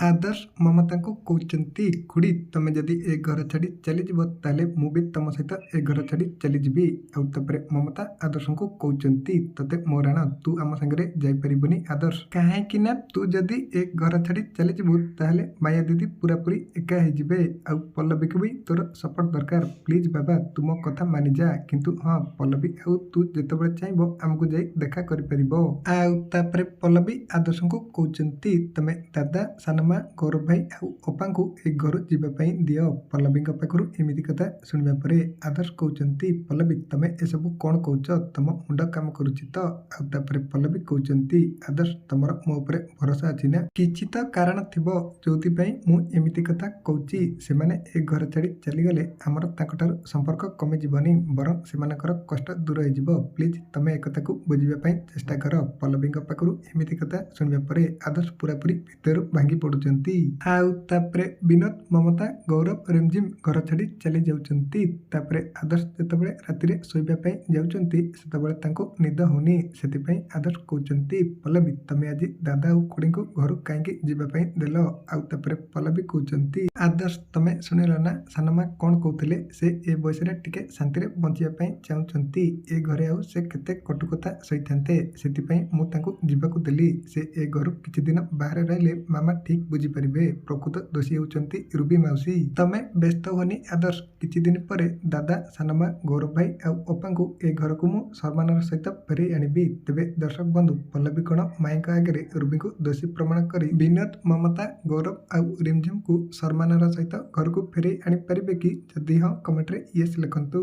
ଆଦର୍ଶ ମମତାଙ୍କୁ କହୁଛନ୍ତି, ଖୁଡ଼ି, ତମେ ଯଦି ଏ ଘର ଛାଡ଼ି ଚାଲିଯିବ, ତାହେଲେ ମୁଁ ବି ତମ ସହିତ ଏ ଘର ଛାଡ଼ି ଚାଲିଯିବି। ଆଉ ତାପରେ ମମତା ଆଦର୍ଶଙ୍କୁ କହୁଛନ୍ତି, ତତେ ମୋ ରାଣ, ତୁ ଆମ ସାଙ୍ଗରେ ଯାଇପାରିବୁନି ଆଦର୍ଶ, କାହିଁକି ନା ତୁ ଯଦି ଏ ଘର ଛାଡ଼ି ଚାଲିଯିବୁ, ତାହେଲେ ମାୟା ଦିଦି ପୁରାପୁରି ଏକା ହେଇଯିବେ ଆଉ ପଲ୍ଲବୀକୁ ବି ତୋର ସପୋର୍ଟ ଦରକାର। ପ୍ଲିଜ୍ ବାବା, ତୁ ମୋ କଥା ମାନିଯା। କିନ୍ତୁ ହଁ, ପଲ୍ଲବୀ ଆଉ ତୁ ଯେତେବେଳେ ଚାହିଁବ ଆମକୁ ଯାଇ ଦେଖା କରିପାରିବ। ଆଉ ତାପରେ ପଲ୍ଲବୀ ଆଦର୍ଶଙ୍କୁ କହୁଛନ୍ତି, ତମେ ଦାଦା, ସାନମା, ଗୌରବ ଭାଇ ଆଉ ଅପାଙ୍କୁ ଏ ଘରୁ ଯିବା ପାଇଁ ଦିଅ। ପଲ୍ଲବୀଙ୍କ ପାଖରୁ ଏମିତି କଥା ଶୁଣିବା ପରେ ଆଦର୍ଶ କହୁଛନ୍ତି, ପଲ୍ଲବୀ, ତମେ ଏସବୁ କ'ଣ କହୁଛ? ତମ ମୁଣ୍ଡ କାମ କରୁଛି ତ? ଆଉ ତାପରେ ପଲ୍ଲବୀ କହୁଛନ୍ତି, ଆଦର୍ଶ, ତମର ମୋ ଉପରେ ଭରସା ଅଛି ନା? କିଛି ତ କାରଣ ଥିବ ଯୋଉଥିପାଇଁ ମୁଁ ଏମିତି କଥା କହୁଛି। ସେମାନେ ଏ ଘର ଛାଡ଼ି ଚାଲିଗଲେ ଆମର ତାଙ୍କଠାରୁ ସମ୍ପର୍କ କମିଯିବନି, ବରଂ ସେମାନଙ୍କର କଷ୍ଟ ଦୂର ହେଇଯିବ। ପ୍ଲିଜ୍ ତମେ ଏକଥାକୁ ବୁଝିବା ପାଇଁ ଚେଷ୍ଟା କର। ପଲ୍ଲବୀଙ୍କ ପାଖରୁ ଏମିତି କଥା ଶୁଣିବା ପରେ ଆଦର୍ଶ ପୁରାପୁରି ଭିତରୁ ଭାଙ୍ଗି ପଡୁଛନ୍ତି। ଆଉ ତାପରେ ବିନୋଦ, ମମତା, ଗୌରବ, ରିମଝିମ ଘର ଛାଡ଼ି ଚାଲି ଯାଉଛନ୍ତି। ତାପରେ ଆଦର୍ଶ ଯେତେବେଳେ ରାତିରେ ଶୋଇବା ପାଇଁ ଯାଉଛନ୍ତି, ସେତେବେଳେ ତାଙ୍କୁ ନିଦ ହଉନି। ସେଥିପାଇଁ ଆଦର୍ଶ କହୁଛନ୍ତି, ପଲ୍ଲବୀ, ତମେ ଆଜି ଦାଦା ଆଉ ଖୁଡ଼ିଙ୍କୁ ଘରୁ କାହିଁକି ଯିବା ପାଇଁ ଦେଲ? ଆଉ ତାପରେ ପଲ୍ଲବୀ କହୁଛନ୍ତି, ଆଦର୍ଶ, ତମେ ଶୁଣିଲ ନା ସାନମା କ'ଣ କହୁଥିଲେ? ସେ ଏ ବୟସରେ ଟିକେ ଶାନ୍ତିରେ ବଞ୍ଚିବା ପାଇଁ ଚାହୁଁଛନ୍ତି। ଏ ଘରେ ଆଉ ସେ କେତେ କଟୁକଥା ସହିଥାନ୍ତେ? ସେଥିପାଇଁ ମୁଁ ତାଙ୍କୁ ଯିବାକୁ ଦେଲି। ସେ ଏ ଘରୁ କିଛି ଦିନ ବାହାରେ ରହିଲେ ମାମା ଠିକ୍ ବୁଝିପାରିବେ ପ୍ରକୃତ ଦୋଷୀ ହେଉଛନ୍ତି ରୁବି ମାଉସୀ। ତମେ ବ୍ୟସ୍ତ ହୁଅନି ଆଦର୍ଶ, କିଛି ଦିନ ପରେ ଦାଦା, ସାନମା, ଗୌରବ ଭାଇ ଆଉ ଅପାଙ୍କୁ ଏ ଘରକୁ ମୁଁ ସମ୍ମାନର ସହିତ ଫେରେଇ ଆଣିବି। ତେବେ ଦର୍ଶକ ବନ୍ଧୁ, ପଲ୍ଲବୀ କ'ଣ ମାଇଙ୍କ ଆଗରେ ରୁବିଙ୍କୁ ଦୋଷୀ ପ୍ରମାଣ କରି ବିନୋଦ, ମମତା, ଗୌରବ ଆଉ ରିମଝିମକୁ ସମ୍ମାନର ସହିତ ଘରକୁ ଫେରେଇ ଆଣିପାରିବେ କି? ଯଦି ହଁ, କମେଣ୍ଟରେ ୟେସ୍ ଲେଖନ୍ତୁ।